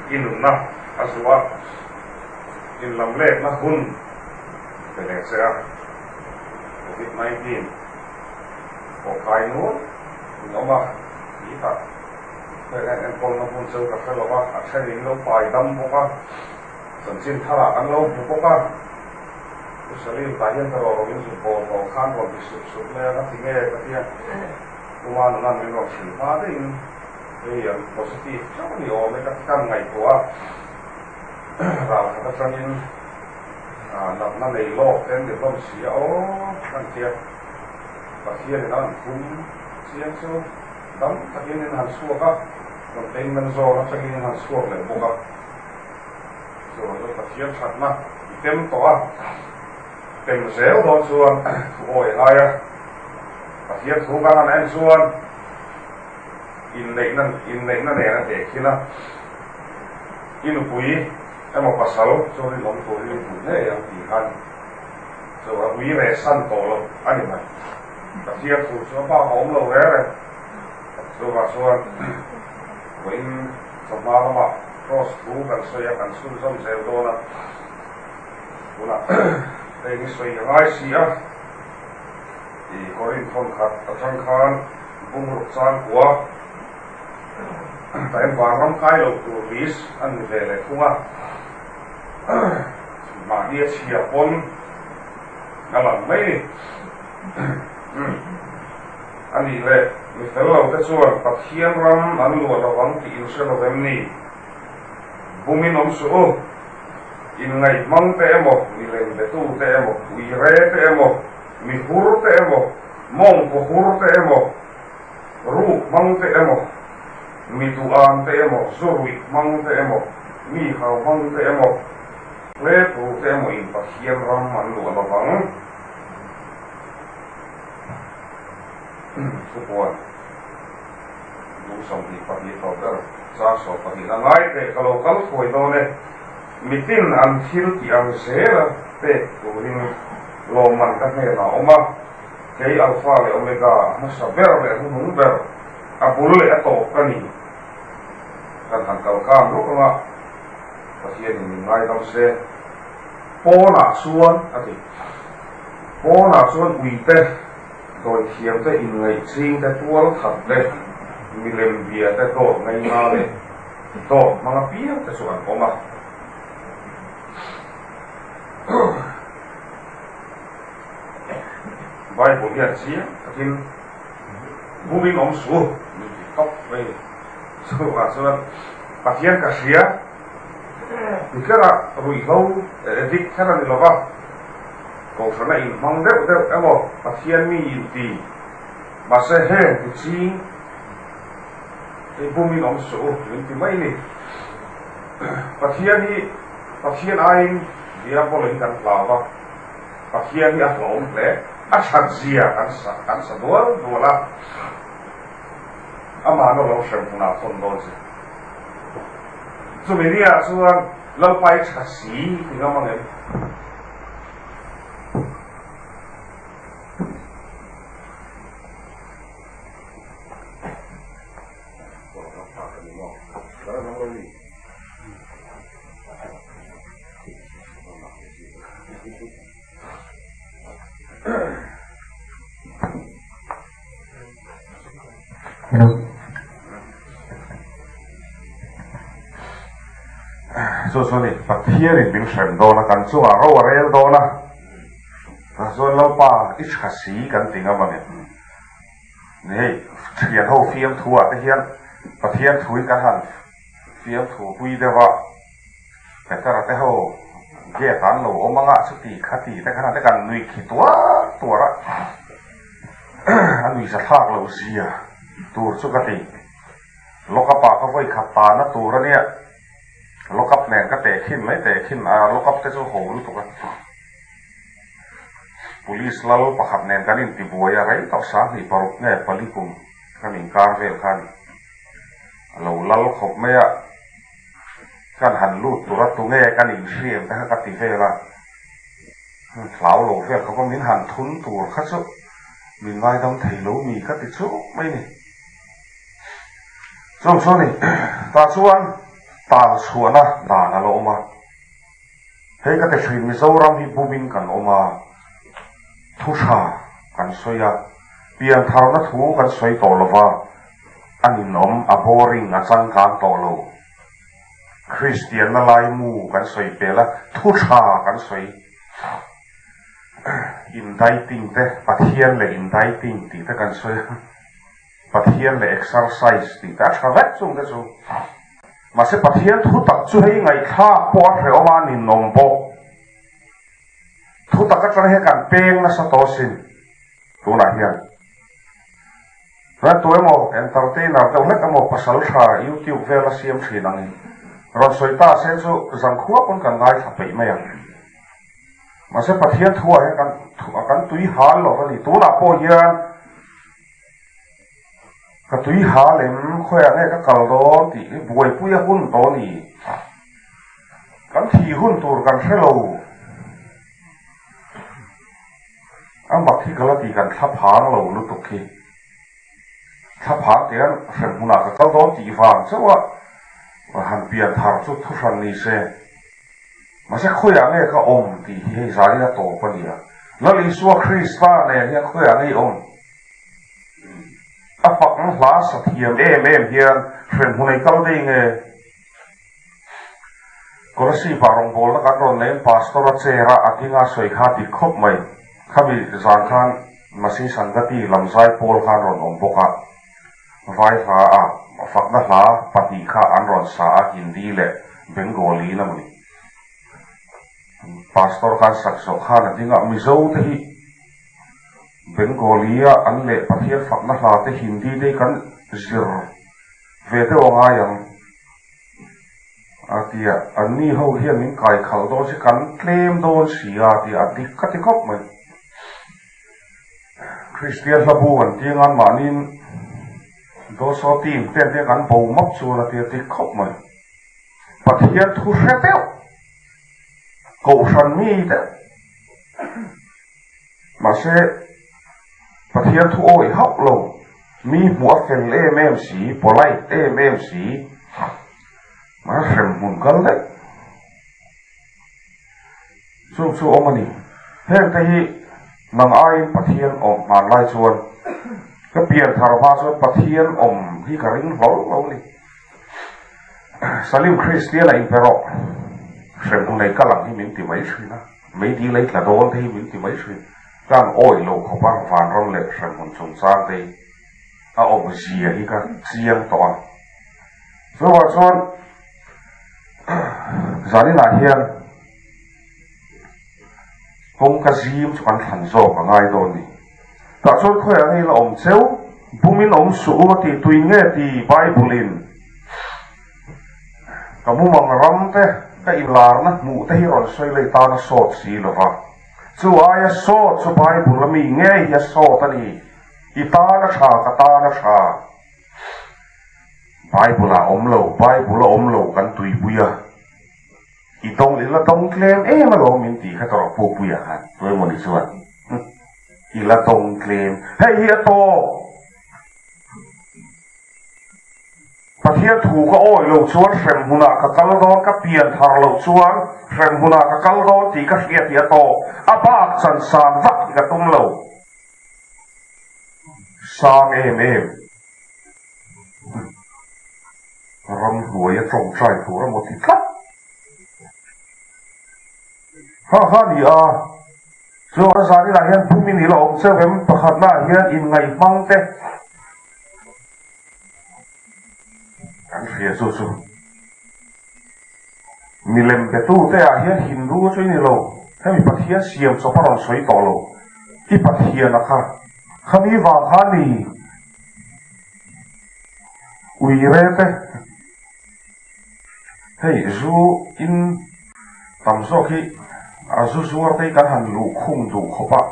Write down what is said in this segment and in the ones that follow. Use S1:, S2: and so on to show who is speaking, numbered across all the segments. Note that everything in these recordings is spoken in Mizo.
S1: I nunna a zuah inlamletna hun pe leh che a, Covid 19 pawh kai nual in awm a, tih tak heng en enkawlna hmun chu ka hre lo va, a then in lo pai dam bawk a, chanchin tharah kan lo hmu bawk a, Pu Salim tah hian ka rawh in zuk bawl tawh khan rawn ti sup sup mai a, ka ti nge ka tia, Pu Manunan min rawn hrilh hma deuhin hei an positive theuh a ni awm e ka ti kan ngaihtuah a, ral khat atangin natna nei lawk te an ni hlawm si a aw kan tia, Pathianin a rawn phum chiang chu dam takin in han chhuak a, containment zone atangin in han chhuak leh bawk a. Chuvang chuan Pathian thatna i tem tawh a, tem zel dawn chuan thu awi a ngai a, Pathian thu kan han en chuan inneihna inneihna nen a tehkhin a, i nupui emaw pasal chu rinawm turin i duh ngei ang tih khan chuvang ui reh san tawh lo a ni mai. Pathian thu chu a bak a awm lo reng reng. Chuvang chuan vawiin chawhma lamah Cross thu kan sawi a, kan chhunzawm zel dawn a, tunah hei hi sawi a ngai si a, i Korinth hawn khat atang khan bungruk chang kua ta em vanram kai lo tur list an ni ve leh thung a, mahni a chhia pawn a lang mai ni. A nih leh, mi fel lo te chuan Pathian ram an luah lo ang tih in hre lo vem ni? Bumin awm suh u. Inngaihmang te emaw, mi lembetu te emaw, uire te emaw, mi hur te emaw, mawngkaw hur te emaw, ruk hmang te emaw, mi duh-an te emaw, zuruih hmang te emaw, mi hau hmang te emaw, hlepru te emaw in Pathian ram an luah lo vang. Thupuan lung 22 tawh ber chang 12 a ngai teh ka lo kal thuai dawn e, mitin an thil tih ang zela pek turin lawmman ka hnenah a awm a, kei Alpha leh Omega a hmasa ber leh a hnuhnung ber, a bul leh a tawp ka ni. Kan han kal kang lawk anga Pathianin min ngaidam se. Pawnah chuan a ti. Pawnah chuan uite, dawithiamte, inngaihchingte, tualthatte, milem biate, dawt ngaina leh dawt hmang apiangte chu an awm a. Bible hian chiang takin bumin awm suh min ti tawp mai. Chuvangah chuan Pathian ka hria. Tikherah ruihhlo addict kher a ni lova, kohhrana inhmang deuh deuh emaw Pathian mi inti, mahse heng ti ching i bumin awm suh u min ti mai ni. Pathian hi Pathian aiin Diabolo hi kan hlau va, Pathian hi a hlawm hle, a that zia kan sa kan sa dual dual a, amah lo hrem hunah thawn dawn che. Chumi nia chuan Lalpai tha si ti ngam ang em? Chu chu ni, Pathianin min hrem dawn a, kan chungah ro a rel dawn a, tah chuan Lalpa i tha si kan ti ngam a ni. Ni hei, thian ho fiamthu ah te hian Pathian thu hi kan han fiamthu pui deuh a, Petera te ho gate ah an lo awm anga chuti khati te khan te kan nui khi tuar tuar a, a nui za thlak lo zia tur chu ka ti. Lock up ah ka vawi khat tan a tur a nia, lock up nen ka tehkhin mai tehkhin a, lock up te chu ho lutuk a. Police lal pakhat nen kan intibuai a, rei tawh 26 nge pali kum kan inkar vel kha a ni. A lo lal khawp mai a. Kan han lut tur a tunge kan inhriam te kha ka ti vel a, hlau lo vel kha pawh min han thun tur kha chu min ngaidam thei lo mi ka ti chuk mai ni. Chu chu ni tah chuan. Tal chhuahna dan a la awm a. Hei ka ti thin, Mizoram hi bumin kan awm a, thu tha kan sawi a, piantharna thu kan sawi tawh lo va, a ninawm, a boring, a changkang tawh lo. Kristianna laimu kan sawi pel a, thu tha kan sawi. Indaiting te, Pathian leh indaiting tih te kan sawi a. Pathian leh exercise tih te a tha vek chung te chu. Mahse Pathian thu tak chu hei ngaihthlak pawh a hrehawm a ninawm bawk. Thu tak atang hian kan peng nasa tawh asin tunah hian. Chuan tu emaw entertainer deuh hlek emaw pasal tha youtube vela siam thin angin rawn sawi ta se chu zankhua pawn kan ngaithla peih mai ang. Mahse Pathian thuah hian kan kan tui hal lo a ni. Tunah pawh hian Ka tui ha lem khawiah nge ka kal dawn tih hi buaipui a hun tawh a ni. Kan thi hun tur kan hre lo. A mak hi ka la ti kan thla phang lo lutuk hi. Thla phang tih hian hrem hunah ka kal dawn tih vang chauh a han pian thar chu thuhran ni se. Mahse khawiah nge ka awm tih hi hei zanin a tawp a nia. Lal Isua Krista nen hian khawiah nge i awm? A fakna hla sa thiam em em hian hremhmun ei kal daih nge? Kolasib-ah rawngbawlna kan rawn nei in Pastor a chair a a ding a sawi kha dik khawp mai. Khami zan khan Masi Sangati lam zai pawl khan rawn awm bawk a. Vai hla a fakna hla pahnih kha an rawn sa a Hindi leh Bengali in a mawni. Pastor khan sak zawh khan a ding a, Mizo te hi Bengali a an leh Pathian fakna hla te Hindi te hi kan zir ve deuh a ngai ang a ti a, anni ho hian min kai khalh dawn si kan tlem dawn si a ti a, a dik ka ti khawp mai. Kristian hlabu an ti anga mahniin Doso team te an ti a kan bo map chuan a ti a dik khawp mai. Pathian thu hre deuh, kohhran mi deuh, mahse Pathian thu awih hauh lo, mi hmuh a fel em em si, polite em em si, mahse hremhmun kal daih. Chung chu awm a ni. Heng te hi nang aiin Pathian awm hman lai chuan ka pian thar hma chuan Pathian awm hi ka ring hlawl lo a ni. Salim Kristian a inpe rawh. Hremhmun ei kal ang hi min ti mai thin a, meidil ei tla dawn te hi min ti mai thin. Ka an awih lo khawp a, vanram leh hremhmun chungchang te hi a awm zia hi ka chiang tawh a. Chuvang chuan Zaninah hian kawngka zim chu kan thlan zawk a ngai dawn ni. Tah chuan khawiah nge ila awm cheu? Bumin awm suh u a tih tui nge ti Bible-in ka mumang ram te, ka inlarna hmuh te hi rawn sawi lei tan a sawt si lo va. Chu aia sawt chu Bible a mi ngei hi a sawt a ni. I tan a tha, ka tan a tha. Bible ah awm lo, Bible a awm lo kan tuipui a, i dawng i la dawng tlem em alawm min tih kha tawrh pukpui ah khan tu emaw ni chuan i la dawng tlem hei hi a tawk Pathian thu ka awih lo chuan hrem hunah ka kal dawn ka pian thar loh chuan hrem hunah ka kal dawn tih ka hria tih a tawk a bak chan san vak hi ka tum lo. Sang em em. Ramhnuai a tawngtai tur a maw ti tlat. Ha ha ni a. Chuan a zaninah hian bumin i la awm cheuh em? Pakhatnaah hian inngaihmang te kan hria chu chu. Milem betute ah hian Hindu chu i ni lo, hemi Pathian siam chawp a rawn sawi tawh lo, i Pathian a kha, khami vang kha ni uire te, hei zu in tam zawk hi a zu zuar te hi kan han luh khung duh khawp a,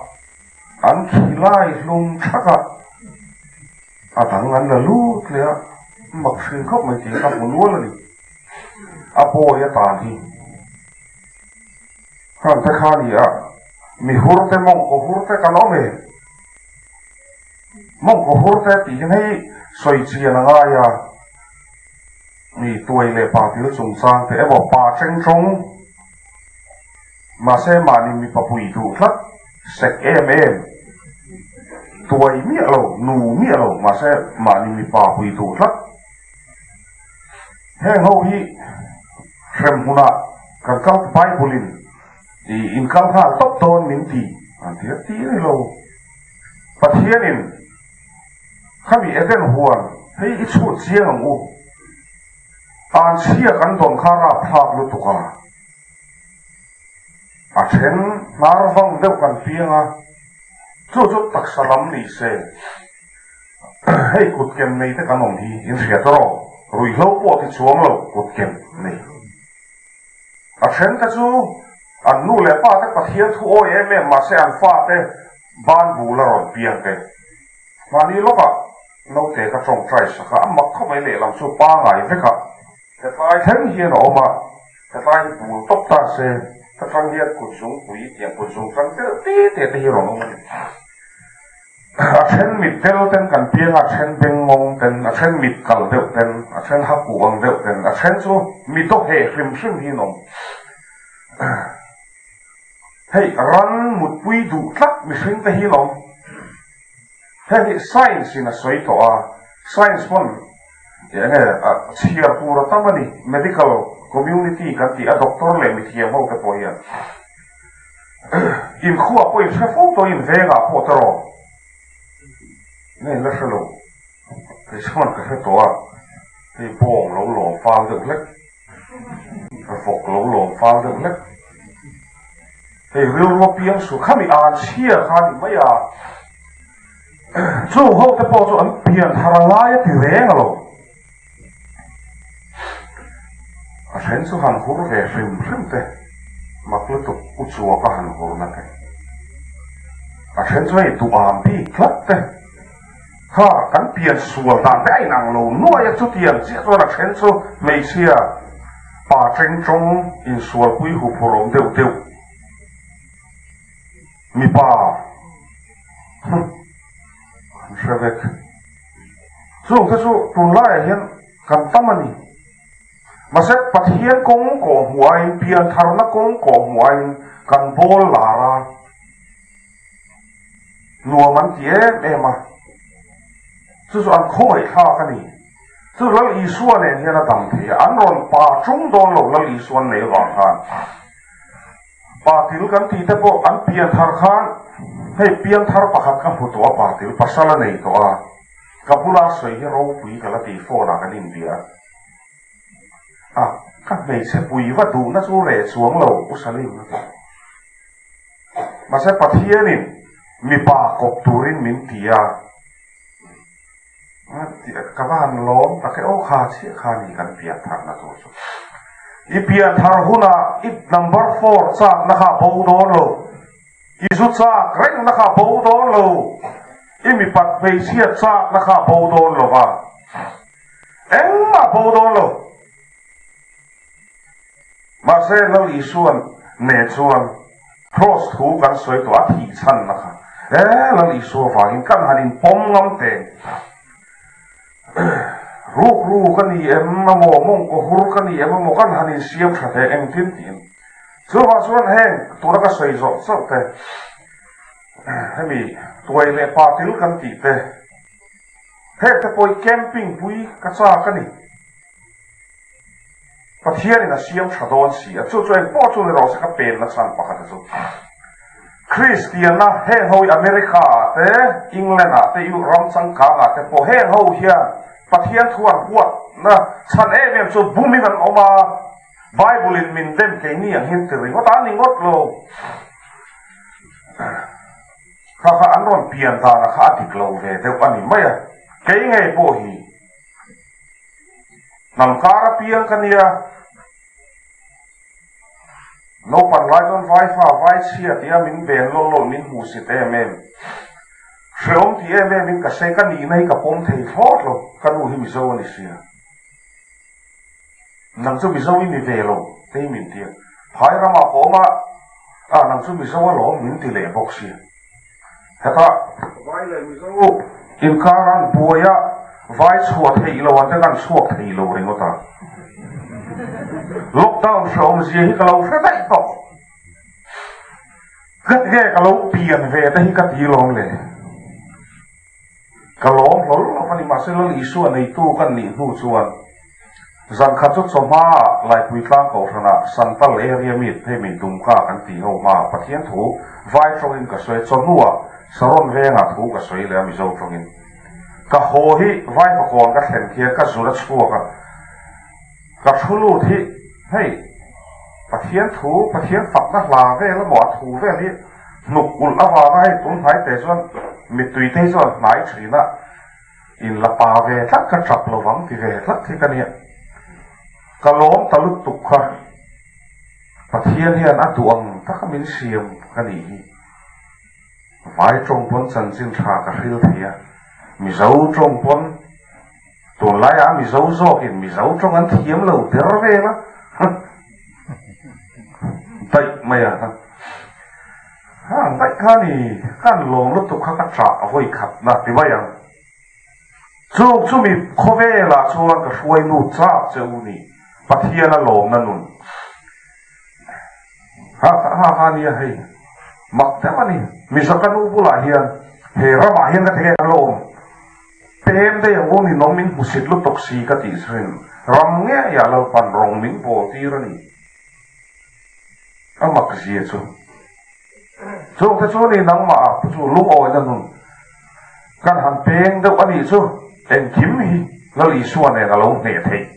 S1: an khilai hlum thak a, a dang an la lut leh a, mak hrin khawp mai tih ka hmu nual a ni. A pawi a tan hi. Khan te kha ni a, mi hur te mawngkaw hur te kan awm e. Mawngkaw hur te tih hian hei sawi chian a ngai a. Mi tuai leh pa til chungchang te emaw pa teng tawng mahse mahni mipa pui duh tlat sek em em tuai miah lo nu miah lo mahse mahni mipa pui duh tlat heng ho hi hrem hmunah kan kal Bible in ih in kal nghal tawp dawn min ti an ti a ti a ni lo Pathianin Khami Eden huan hei i chhut chiang ang u. An chhia kan dawn kha rapthlak lutuk a. A then hnar vang deuh kan piang a, chu chu taksa lam ni se. Hei kutkem nei te kan awm hi in hriat rawh, ruihhlo pawh ti chuang lo kutkem nei. A then te chu an nu leh pa te Pathian thu awi em em mahse an fa te ban bul a rawn piang te. Mahni lawkah naute ka tawngtai sak a, a mak khawp mai lehlam chu pangai vek a, hetlai thleng hian a awm a, hetlai hi bul tawp ta se, ka tang hian kut zungpui tiang kut zung tang deuh te te te hi rawn awm a ni. A then mit tel ten kan piang a, a then beng ngawng ten, a then mit kal deuh ten, a then ha kuh ang deuh ten, a then chu mi daw heh hrim hrim hi an awm. Hei ran mutpui duh tlat mihring te hi an awm. Heng hi science in a sawi tawh a, science pawn eng nge chhiar tur a tam a ni, medical community kan tih a doctor leh mithiam ho te pawh hian. Inkhua pawh in hre fo tawh in vengah pawh te rawh nge in la hre lo kei chuan ka hre tawh a hei bawng lo lawm fal deuh hlek vawk lo lawm fal deuh hlek hei rilru a piang suh khami an chhia kha ni mai a chung ho te pawh chu an pian thar a ngai a ti reng a lo. A then chu han hur ve hrim hrim te, mak lutuk u chuak a han hur na te. A then chu hei duham bik tlat te. Kha kan pian sual dan te a inang lo nuai a, chutiang chiah chuan a then chu hmeichhia pa teng tawng insualpui huphurh awm deuh deuh mipa an hre vek. Chung te chu tunlaiah hian kan tam a ni. Mahse, Pathian kawng kawh hmuh aiin, piantharna kawng kawh hmuh aiin kan bawl lar a, nuam an ti em em a. Chu chu an khawngaihthlak a ni. Chu Lal Isua nen hian a dam thei a, an rawn pa tung dawn lo Lal Isua an nei vang khan. Patil kan tih te pawh an pianthar khan hei piangthar pakhat ka hmu tawh a patil pasal a nei tawh a, ka bula sawi hi ropui ka la ti phone ah kan inbia a, ka hmeichhe pui va duhna chu reh chuang lo Pu Salim a ti. Mahse Pathianin mipa kawp turin min ti a, Ka va han lawm tak e aw kha chiah kha ni kan piantharna tur chu. I pianthar hunah i number four chakna kha a bo dawn lo. I zu chak rengna kha a bo dawn lo. I mipat hmeichhia chakna kha a bo dawn lo va. Engmah a bo dawn lo. Mahse Lal Isuan ne chuan Cross thu kan sawi tawh a thih chhanna kha e Lal Isua vangin kan han in pawm ngam teng. Ruk ru ka ni em emaw mawngkaw hur ka ni em emaw kan han in siam tha teh engtin tiin. Chuvang chuan heng tuna ka sawi zawh chauh te hemi tuai leh patil kan tih te heng te pawh hi camping pui ka chak a ni. Pathianin a siam tha dawn si a, chu chu eng pawh chu ni rawh se ka pen na chhan pakhat a chu. Kristianna heng ho hi America ah te, England ah te, ram changkang ah te pawh heng ho hian Pathian thu an huat na chhan em em chu bumin an awm a, Bible in min dem keini ang hian ti ringawt a ni ngawt lo. Kha kha an rawn pian dan a kha a dik lo ve deuh a ni mai a, kei ngei pawh hi. Hnam kar a piang ka nia. Naupan lai chuan vai fa vai chhia tia min ven lawlh lawlh min hmu sit em em. Hreawm ti em em in ka sei ka nihna hi ka pawm thei thlawt lo, ka nu hi Mizo a ni sia. Nang chu Mizo i ni ve lo te hi min ti a. Phai ramah ka awm a, ah nang chu Mizo alawm min ti leh bawk sia. Heta vai leh Mizo inkar an buai a, Vai chhuah theih lo an te kan chhuak thei lo ringawt a. Lockdown hrehawm zia hi ka lo hre daih tawh. Ka nge ka lo pian ve te hi ka ti lawm le. Ka lawm hlawl lo a ni mahse Lal Isua neitu kan nih hnu chuan zan khat chu chawhma ah Laipui tlang kohhran ah Santal area meet hei mi Dumka kan tih ho hma ah Pathian thu vai tawngin ka sawi a chawhnu ah Saron veng ah thu ka sawi leh a Mizo tawngin ka haw hi vai vakawn ka thlen khian ka zun a chhuak a ka thu lut hi hei Pathian thu Pathian fakna hla vel emaw a thu vel hi Hnuk ulh avanga hei tun hnai te chuan mittui te hi chuan hnai thin a, in la pa ve tlat ka tap lo vang ti ve tlat hi ka nia. Ka lawm ta lutuk kha Pathian hian a duh ang taka min siam ka nih hi. Vai tawng pawn chanchin tha ka hril thei a, Mizo tawng pawn tunlaiah Mizo zawkin Mizo tawng an thiam lo der vel a. Daih mai a. Ha, daih kha ni, kan lawm lutuk kha ka ṭah a vawi khat na ti mai ang. Chung chumi khawvelah chuan ka hruai lut chak che u ni, Pathian a lawmna nun. Ha, ha, ha nia hei, mak deuh a ni. Mizaka nu bulah hian he ramah hian ka ti nge kan la awm. Pem daih ang u ninawm min hmusit lutuk si ka tih chuin ram ngeiah Lalpan rawng min bawl tir a ni. A mak zia chu. Chungte chu ni nangmah ah chu lungawina nun kan han peng deuh a nih chu engkim hi Lal Isua nen a lo hneh theih.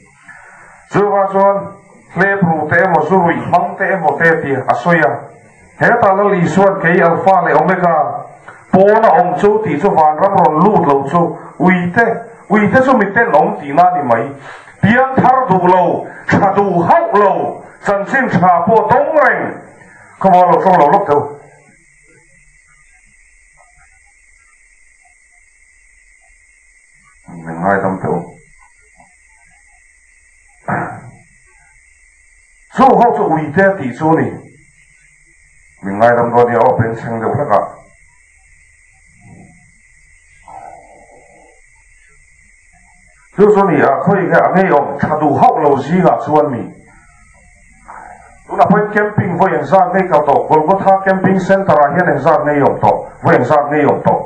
S1: Chuvang chuan hlep ru te emaw zu ruih hmang te emaw te ti a sawi a. Hetah Lal Isua'n kei Alpha leh Omega pawn a awm chu tih chu vanram rawn lut lo chu uite, uite chu miten awm tihna a ni mai. Piang thar duh lo, tha duh hauh lo, chanchin tha pawh dawng reng. Khawmaw lo tawng lo lawk teh u. Min ngaidam teh u. Chu ho chu uite a tih chu a ni. Min ngaidam dawn nia aw bengchheng deuh hlek ah. Chu chu ni a khawi nge a ngeiawm tha duh hauh lo zingah chuan mi. Tunah pawhin camping vawi engzat ngei kal tawh Golgotha Camping Centre ah hian engzat ngei awm tawh vawi engzat ngei awm tawh.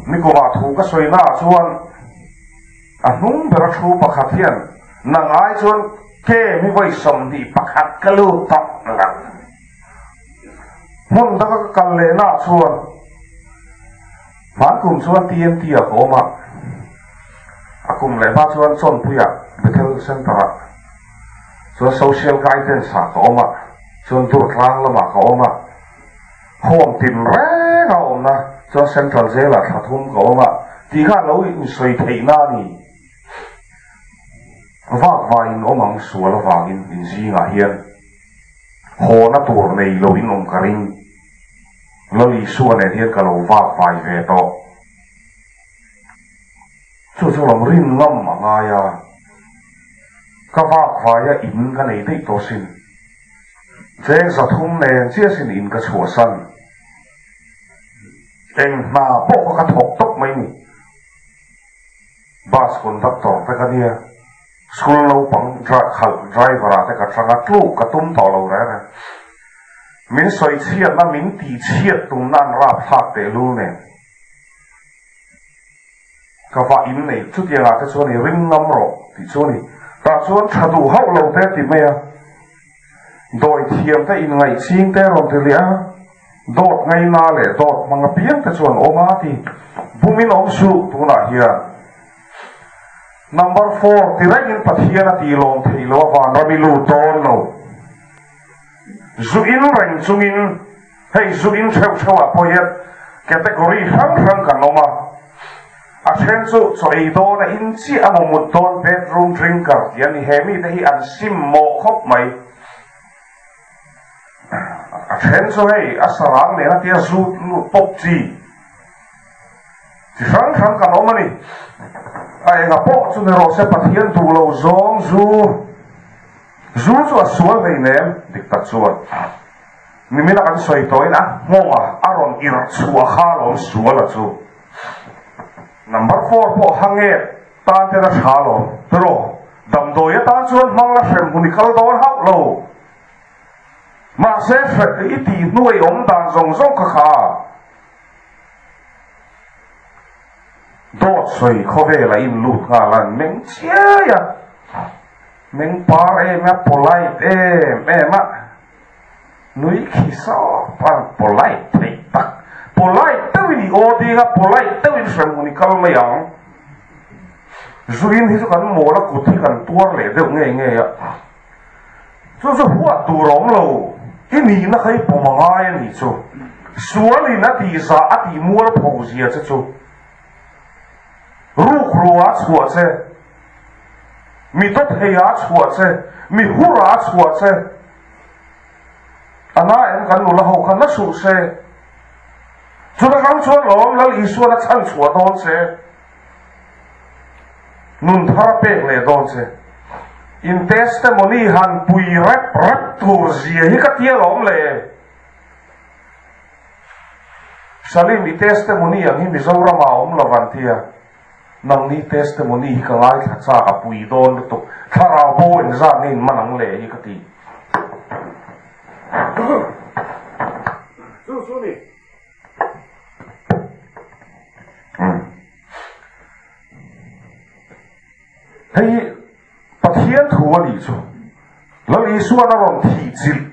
S1: Nikumah thu ka sawi naah chuan a hnung bera thu pakhat hian nang ai chuan kem hi vawi 21 ka lut tawh lo. Hmun danga ka kal leh naah chuan hmankum chuan TNT ah ka awm a, a kum leh hma chuan Chawnpuiah Bethel Centre ah chuan Social Guidance ah ka awm a, chuan Durtlang lamah ka awm a, Home tin reng a awmna chuan Central Jail ah thla thum ka awm a tih kha a lo insawi theihna a ni. Vak vaiin awm ang sual avangin inzingah hian. Hawna tur nei lo in awm ka ring. Lal Isua nen hian ka lo vak vai ve tawh. Chu chu lam rin ngam a ngai a. Ka vak vai a in ka nei daih tawh sin. Cheng 300 nen chiah sin in ka chhuahsan. Eng hna pawh kha ka thawk tawp mai ni. Bus conductor te ka nia. School naupang khalh driver ah te ka tang a, tluk ka tum tawh lo reng reng. Min sawi chhiatna min tih chhiat tumna an rap thlak tehlul nen. Ka va in nei chutiang ah te chuan i ring ngam rawh tih chu a ni. Tah chuan tha duh hauh lo te ti mai a. Dawi thiam te inngaih ching te rawn ti leh a, dawt ngaina leh dawt hmang apiang te chuan awm a ti. Bumin awm suh tunah hian. Number four ti rengin Pathian a tih lawm theih loh a vanram i lut dawn lo. Zu in reng chungin hei zu in theuh theuh ah pawh hian category hrang hrang kan awm a. A then chu chaw ei dawn a in chiah a maw mut dawn bedroom drinker tih a ni. He mite hi an sim mawh khawp mai. A then chu hei a sarang nen a tia zu lut pawp chi. Chi hrang hrang kan awm a ni. A enga pawh chu ni rawh se Pathian duh lo zawng zu zu chu a sual hlei nem dik tak chuan nimina kan sawi tawhin a nghawng a a rawn irh chhuah kha alawm sual a chu. Number four pawh hange tan ten a tha alawm tiraw? Damdawi atan chuan hmang la hrem hun i kal dawn hauh lo. Mahse hre i tih hnu i awm dan zawng zawng kha kha dawt sawi khawvel a in lut nghal a, an meng chiai a, meng par em a, polite em em a, nui khi sawp a, polite theih tak, polite deuhin i aw ding a, polite deuhin hrem hun i kal mai ang. Zuin hi chu kan mawl a kut hi kan tuar leh deuh ngei ngei a. Chu chu huat tur a awm lo, i nihna kha i pawm a ngai a nih chu. Sualin a tih zah a tih mual pho zia che chu ruk rua a chhuah che, mi dawthei a chhuah che, mi hur a chhuah che. A na em kan nula ho kha na suh se. Chutah kang chuan lawm Lal Isuan a chhan chhuah dawn che. Nun thar a pek leh dawn che. In testimony han pui rep rep tur zia hi ka tia lawm le. Salim i testimony ang hi Mizoram ah a awm lo van tia. Nangni testimony hi ka ngaithla chak a pui dawn lutuk. Thlarau bo engzat nge in man ang le hi ka ti. Chu chu ni. Hei hi Pathian thu a nih chu. Lal Isuan a rawn thih chilh.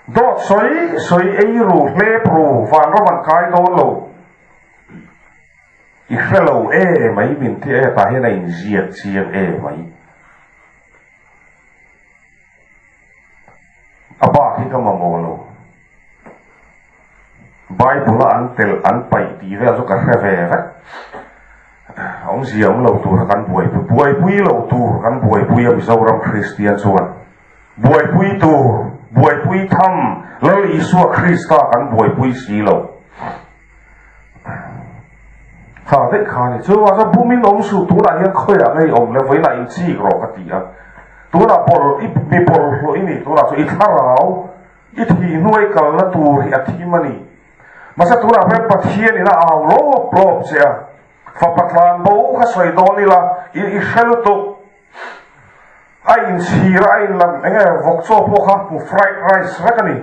S1: Dawt sawi sawi ei ru hlep ru vanram an kai dawn lo. I hre lo e mai min ti e tah hian a inziak chiang e mai. A bak hi ka mamawh lo. Bible a an telh an paih tih vel chu ka hre ve vek. Awmzia awm lo tur kha kan buaipui buaipui lo tur kan buaipui a Mizoram Kristian chuan buaipui tur buaipui tham Lal Isua Krista kan buaipui si lo. Kha daih kha a ni. Chuvang chuan bumin awm suh tunah hian khawiah ngei awm le vawiinah inchik rawh ka ti a. Tunah bawlh i mi bawlhhlawh i ni tunah chu i thlarau i thih hnuai kalna tur hi a thim a ni. Mahse tunah pawh Pathianin a au lawp lawp che a, fapa tlan bo kha sawi dawn ila i i hre lutuk. A inchhir a inlan eng nge vawk chaw pawh kha hmu fried rice vek a ni.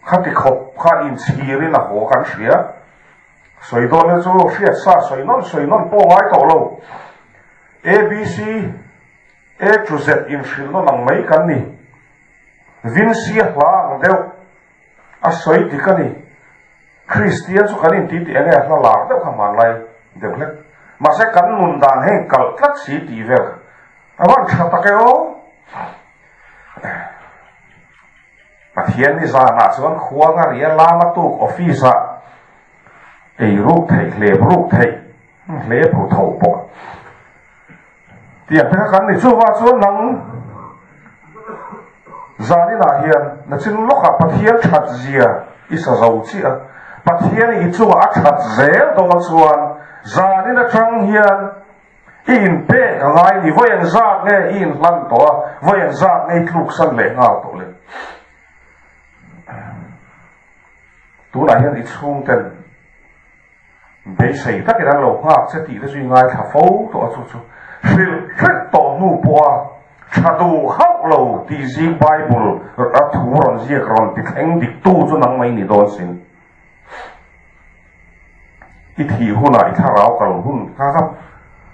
S1: Khati khawp kha inchhirin a haw kan hria. Sawi dawn hi chu hriat sa sawi nawn sawi nawn pawh ngai tawh lo. ABC, A to Z inhrilh nawn ang mai kan ni. Vincy a hla ang deuh a sawi dik a ni. Kristian chu kan inti tih enge a hla lar deuh kha hmanlai deuh hlek. Mahse kan nun dan heng kalh tlat si tih vel kha a van tha tak e aw. Pathian ni zanah chuan khuanga ria lama tuk office ah ei ruk theih hlep ruk theih hlep ru tho bawk a. Tiang te kha kan ni chuvang chuan nang zaninah hian nachin lawkah Pathian that zia i sa zo chiah a, Pathian i chungah a that zel dawn chuan zanin atang hian I inpek a ngai ni, vawi eng zat nge i inhlan tawh a, vawi eng zat nge i tluksan leh nghal tawh le. Tunah hian i chhungten beisei takin an lo nghak che tih te chu i ngaithla fo tawh a, chu chu hrilh hrilh tawh hnu pawha tha duh hauh lo tih zing Bible a thu rawn ziak rawn ti thleng diktu chu nang mai ni dawn sin. I thih hunah i thlarau kal hun kha kha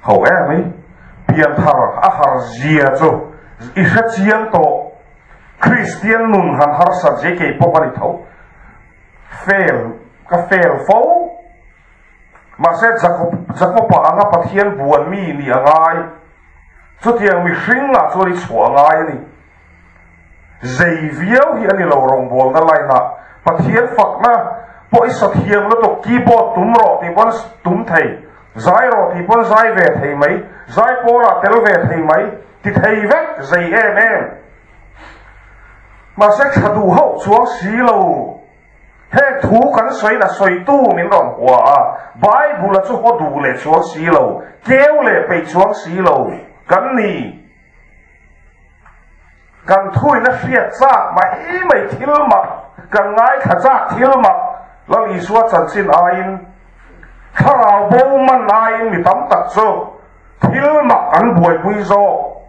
S1: ho em mai. Pianthar a har zia chu i hre chiang tawh. Kristian nun han harsat zia kei pawh ka ni tho. Fail ka fail fo. Mahse Jakob Jakoba anga Pathian buan mi nih a ngai. Chutiang mihring ah chuan i chhuah a ngai a ni. Zei viau hi a ni lo rawngbawlna line ah Pathian fakna pawh i sa thiam lutuk keyboard tum rawh tih pawn tum thei, zai rawh tih pawn zai ve thei mai, zai pawl ah tel ve thei mai, ti thei vek zei em em. Mahse tha duh hauh chuang si lo. Heng thu kan sawiin a sawitu min rawn hua a, Bible a chu haw duh leh chuang si lo, keu leh peih chuang si lo kan ni. Kan thuin a hriat chak mai mai thil mak, kan ngaithla chak thil mak. Lal Isua chanchin aiin, thlarau bo man aiin mi tam tak chu thil mak an buaipui zawk.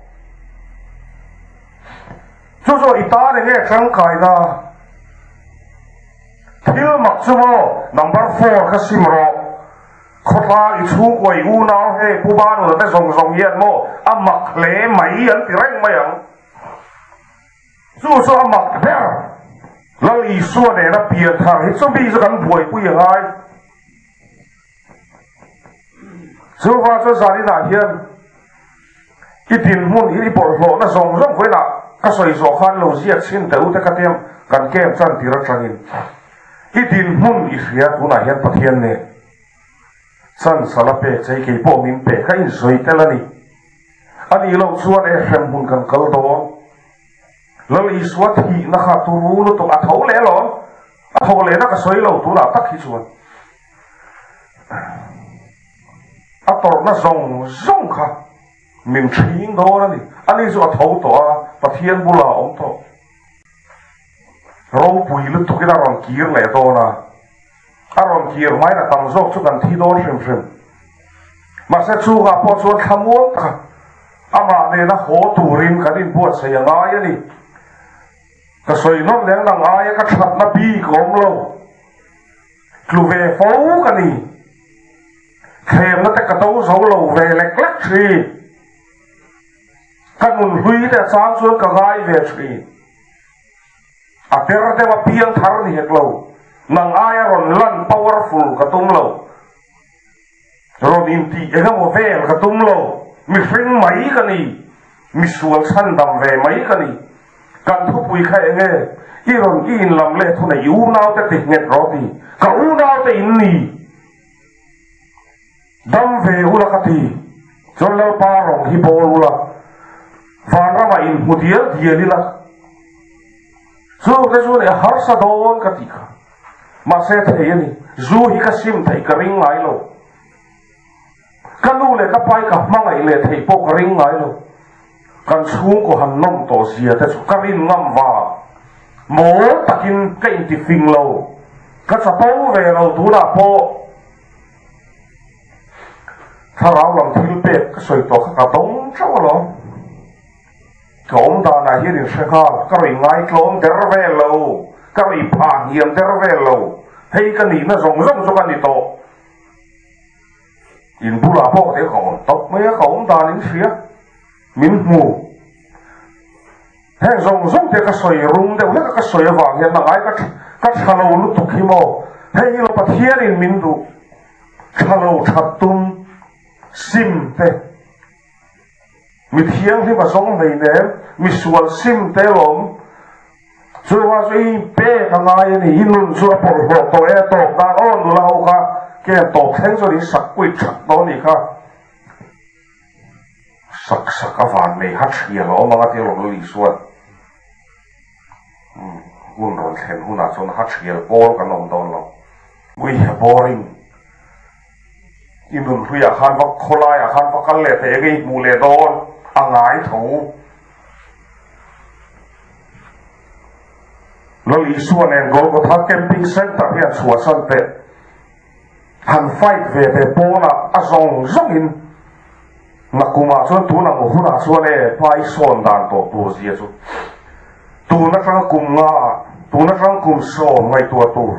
S1: Chu chu i tan enge tangkaina? Thil mak chu maw number four kha sim rawh. Khawtlang i chhungkua i unau hei Pu Banuna te zawng zawng hian maw a mak hle mai an ti reng mai ang. Chu chu a mak ber. Lal Isua nena pian thar hi chumi chu kan buaipui a ngai. Chuva chu zaninah hian i dinhmun hi i bawlhhlawhna zawng zawng vawiinah ka sawi zawh khan lo ziak chhin teh u te ka tia kan camp chan tir atangin i dinhmun i hria tunah hian Pathian nen chan sala pek che hi keipawh min pe ka insawi tel a ni. A nih loh chuan e hremhmun kan kal dawn. Lal Isua thihna kha turu lutuk a tho leh alawm. A tho lehna ka sawi lo tunah tak hi chuan a tawrhna zawng zawng kha min ṭhing dawn a ni. Ani chu a tho tawh a, Pathian bulah a awm tawh. Ropui lutukin a rawn kir leh dawn a. A rawn kir hmain a tam zawk chu kan thi dawn hrim hrim. Mahse chungah pawh chuan thlamuang taka amah nena haw turin kan inbuatsaih a ngai a ni. Ka sawi nawn leng nang aia ka thatna bik a awm lo. Tlu ve fo ka ni. Thlemna te ka do zo lo ve lek lek thin. Ka nun hlui te a chang chuan ka ngai ve thin. A ber deuh a piang thar ni hek lo. Nang aia rawn lan powerful ka tum lo. Rawn intih eng emaw vel ka tum lo. Mihring mai ka ni. Misual chhandam ve mai ka ni. Kan thupui kha eng nge? I rawn i inlam leh thuna i unaute ti nghet rawh ti. Ka unaute in ni. Dam ve ula ka ti. Chuan Lalpa rawng hi bawl ula, vanramah inhmu dial dial ila. Chu te chu nih a harsa dawn ka tih kha. Mahse thei a ni. Zu hi ka sim theih ka ring ngai lo. Ka nu leh ka pai ka hmangaih leh theih pawh ka ring ngai lo. Kan chhungkaw han nawm tawh zia te chu ka rin ngam vang. Mawl takin ka intifing lo. Ka chapo ve lo tunah pawh. Thlarau lam thil pek ka sawi tawh kha ka dawng theuh alawm. Ka awm danah hian in hre nghal, ka rawi ngaitlawm der vel lo, ka rawi phah hniam der vel lo, hei ka nihna zawng zawng chu ka ni tawh. In bulah pawh te ka awm tawp mai a, ka awm dan in hria, min hmu. Heng zawng zawng te ka sawi rum deuh hlek a ka sawi avang hian nangai ka ka tha lo lutuk hi maw? Hei hi lo Pathianin min duh tha lo that tum sim te mi thianghlim a zawng hleinem mi sual sim te lawm chuva chu i pek a ngai a ni i nun chu a pawlhhlawh tawh e a tawp nan aw nula ho kha ken tawp thleng chuan in sak kuit that dawn nih kha. Sak sak a van nei ha thial a awm ang a tia rawn lali chuan hun rawn thlen hunah chuan ha thial pawl kan awm dawn lo. Ui a boring. I nun hluiah khan va khawlaiah khan va kal leh thei enge i hmuh leh dawn a ngai tho. Lal Isua nen Golgotha Camping Centre hian chhuahsan teh. Han fight ve ve pawnah a zawng zawngin nakumah chuan tun ang hunah chuan e hmai sawn dan tawh tur zia chu tun atanga kum nga ah tun atang kum sawm ngaihtuah tur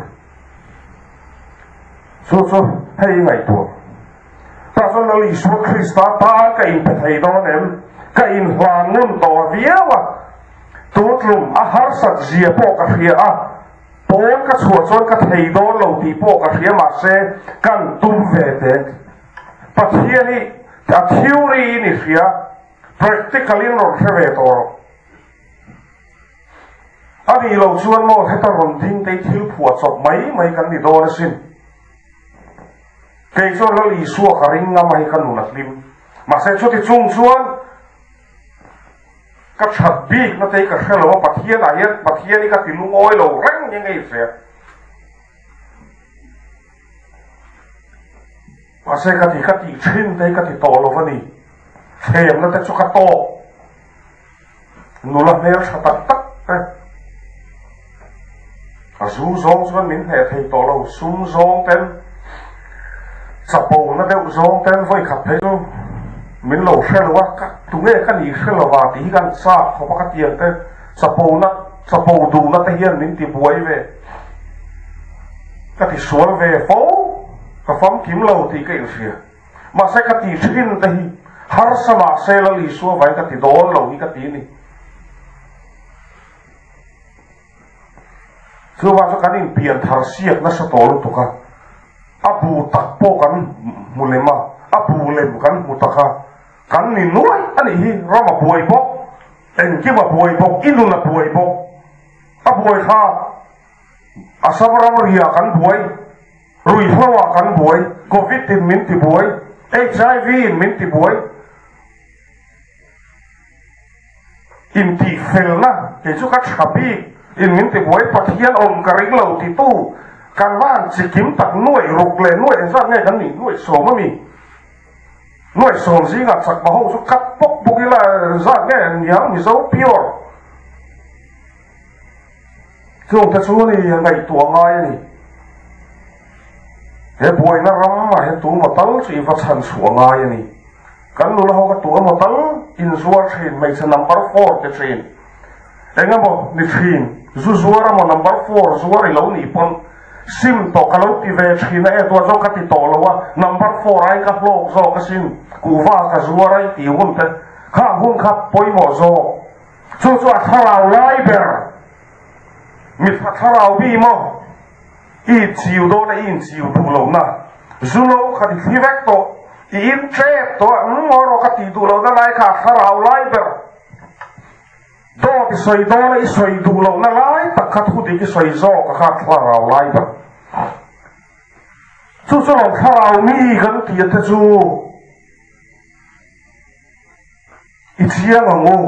S1: chu chu hei ngaihtuah tah chuan Lal Isua Krista tan ka inpe thei dawn em ka inhlan ngun tawh viau a tun tlum a harsat zia pawh ka hria a. Pawn ka chhuah chuan ka thei dawn lo tih pawh ka hria mahse kan tum ve te. Pathian hi a theory in i hria, practical in rawn hre ve tawh rawh. A nih loh chuan maw heta rawn ding te hi thil phuah chawp mai mai kan ni dawn asin. Kei chuan Lal Isua ka ring ngam a hi ka nun a hlim. Mahse chuti chung chuan Ka that bik na te hi ka hre lo a, Pathian ah hian Pathian hi ka ti lungawi lo reng nge ngei hria. Mahse ka ti ka tih thin te hi ka ti tawh lo a ni. Thlemna te chu ka tawk. Nula hmel tha tak tak te. Zu zawng chuan min hneh thei tawh lo, sum zawng ten, chapo na deuh zawng ten vawi khat phei chu min lo hre lo a, ka tunge ka nih hre lo va tih hi kan chak khawp a ka tiang te chapo na, chapo duhna te hian min ti buai ve, ka ti sual ve fo, ka famkim lo tih ka inhria. Mahse ka ti thin te hi harsa mahse Lal Isua vai ka ti dawn lo hi ka ti a ni. Chuvang chu kan inpian thar siak nasa tawh lutuk a, a bu tak pawh kan hmu lem a, a bu lem kan hmu tak a, kan ni nuai a nih hi, ram a buai bawk, engkim a buai bawk, i nun a buai bawk, a buai thlak, Assam ramria kan buai, ruihhlo ah kan buai, Covid in min ti buai, HIV in min ti buai. Intihfelna, kei chu ka tha bik in min ti buai, Pathian awm ka ring lo titu kan van chi kim tak nuaih ruk leh nuaih engzat nge kan nih nuaih sawm a mi? Nuaih sawm zingah chakma ho chu cut pawk bawk ila engzat nge niang Mizo pure Chungte chu a ni a ngaihtuah ngai a ni. He buaina ram ah hian tuma tal chu i va chhan chhuah ngai a ni. Kan nula ho ka tu emaw tal inzuar thin, hmeichhe number four te thin. Eng emaw ni thin, zu zuar emaw number four zuar i lo nih pawn sim tawh ka lo ti ve thin a, e tuah zawk ka ti tawh lo a, number four ai ka hlawk zawk asin, kuhva ka zuar ai tih hun te kha hun kha pawimawh zawk. Chu chu a thlarau lai ber, mitha thlarau bi maw? I inchiu dawn a, i inchiu duh lohna zu lo kha ti thli vek tawh, i in ṭep tawh a, umm aw rawh ka tih duh lohna lai kha a thlarau lai ber. Dawt i sawi dawn a, i sawi duh lohna lai tak kha thu dik i sawi zawk a kha a thlarau lai ber. Chu chu lo thlarau mi kan tih a te chu. I chiang ang u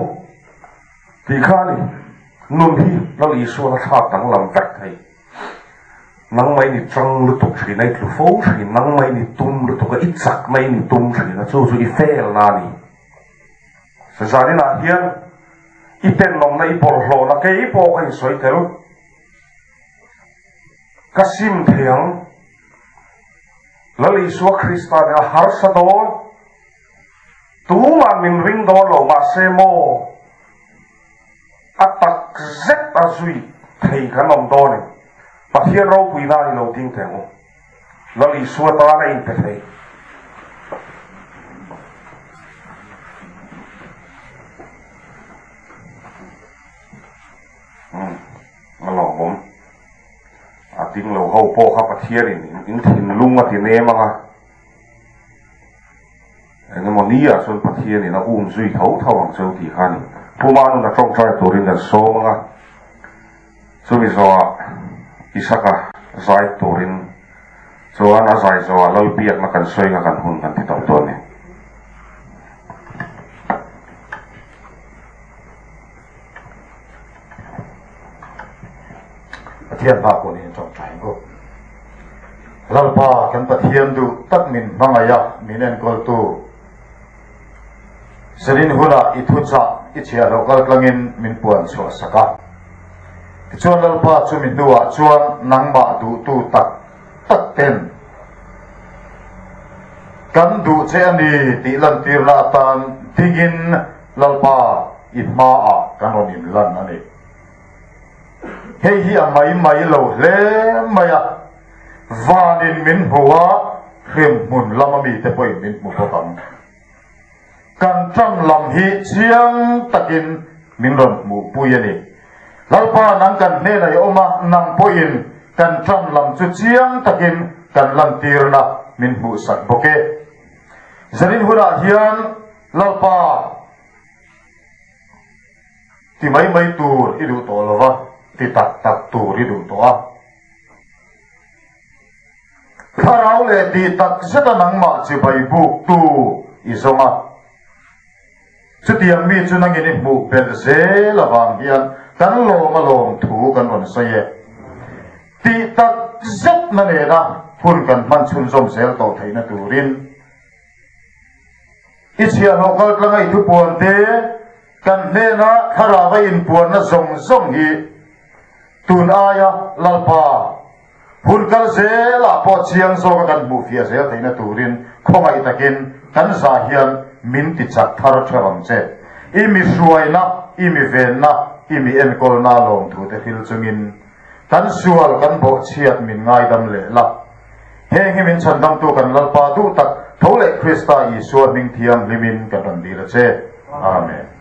S1: tih kha a ni. Nun hi Lal Isuan a thlak danglam vek thei. Nangmah in i chang lutuk thin a, i tlu fo thin, nangmah in i tum lutuk a, i chakna in i tum thin a, chu chu i felna a ni. Zaninah hian i tenawmna, i bawlhhlawhna kei pawh ka insawi tel. Ka sim thei ang. Lal Isua Krista nen a harsa dawn. Tumah min ring dawn lo mahse maw a tak zet a zui thei kan awm dawn em? Pathian ropui nan i lo ding teh ang u. Lal Isua tan a inpe thei. Umm a lawmawm. A ding lo ho pawh kha Pathianin in thinlung a ti nem ang a. Eng emaw ni ah chuan Pathianin a um zui tho tho ang cheu tih kha a ni. Puma nuna tawngtai turin kan sawm ang a, chumi zawhah Isaka zai turin chuan a zai zawhah Lalbiakna kan sawi ang a kan hun kan ti tawh dawn a ni.
S2: Pathian hma pawh niin tawngtai ang u. Lalpa kan Pathian duh tak min hmangaih a, min enkawltu. Zanin hunah i thuchah i chhiahloh kaltlangin min puan chhuah sak a. Tichuan Lalpa chumi hnuah chuan nangmah duhtu tak tak ten kan duh che a ni tih lantirna atan dingin Lalpa i hmaah kan rawn inlan a ni. Hei hi a mai mai lo hle mai a, vanin min hmu a, hremhmun lama mite pawhin min hmu bawk ang. Kan ṭan lam hi chiang takin min rawn hmuhpui a ni. Lalpa nang kan hnenah i awm a, nang pawhin kan ṭan lam chu chiang takin kan lantirna min hmuhsak bawk e. Zanin hunah hian Lalpa, Ti mai mai tur i duh tawh lo va, ti tak tak tur i duh tawh a. Thlarau leh tih tak zeta nangmah chibai buktu i zawng a. Chutiang mi chu nangin i hmuh belh zel avang hian kan lawm a lawm thu kan rawn sawi e. Tih tak zetna nena hun kan hman chhunzawm zel tawh theihna turin. I chhiahhlawh kal tlanga i thupuan te, kan hnena thlarau a inpuanna zawng zawng hi. Tun aia Lalpa hun kal zelah pawh chiang zawka kan hmuh fiah zel theihna turin khawngaih takin kan zah hian min ti chak thar theuh ang che. I mi hruaina, i mi venna, i mi enkawlna lawmthute thil chungin kan sual kan bawhchhiat min ngaidam leh la. Heng hi min chhandamtu kan Lalpa duh tak tho leh Krista Isua hming thianghlimin kan rawn dil a che. Amen.